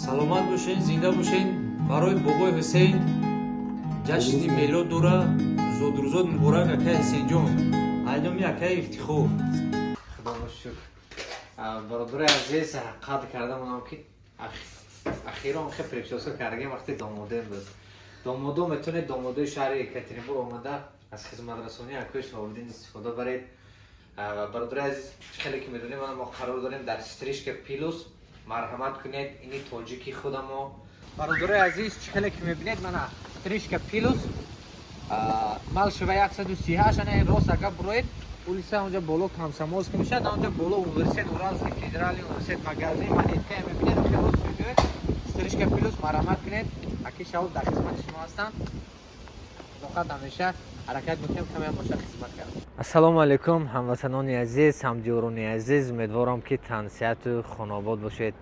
Саломат бошен, зинда бошен. Барои бобои Ҳусейн ҷашни мелод дора. Зодрӯзот муборак, акай Ҳусейнҷон, айноми акай Ифтихор. Худоро шукр. Бародари азиз, қадр карда монам, ки ахирон хе причёска кардагем, вақте домодем буд. Домодо метавонед, домодои шаҳри Екатеринбург, омада аз хизматрасонии акои Шаҳобиддин истифода баред. Бародари азиз, чӣ хеле ки медонем, мо қарор дорем дар «Стрижка Плюс». Марҳамат кунед, ини тоҷики худамо. Бародари азиз, чӣ хеле ки мебинед, мана «Стрижка Плюс», Малышева 138. Ана рост ага буроед, улица, онҷа боло Комсомольский мешавад, онҷа боло университет, Уральский федеральный университет, магазин «Монетка» мебинед, охир рост мебиёед, «Стрижка Плюс». Марҳамат кунед, аки Шаҳоб дар хизмати шумо ҳастанд. Фақат ҳамеша ҳаракат мекунем камеам боша хизмат кард. Ассалому алайкум, ҳамватанони азиз, ҳамдиёрони азиз! Умедворам, ки тансиҳату хонобод бошед.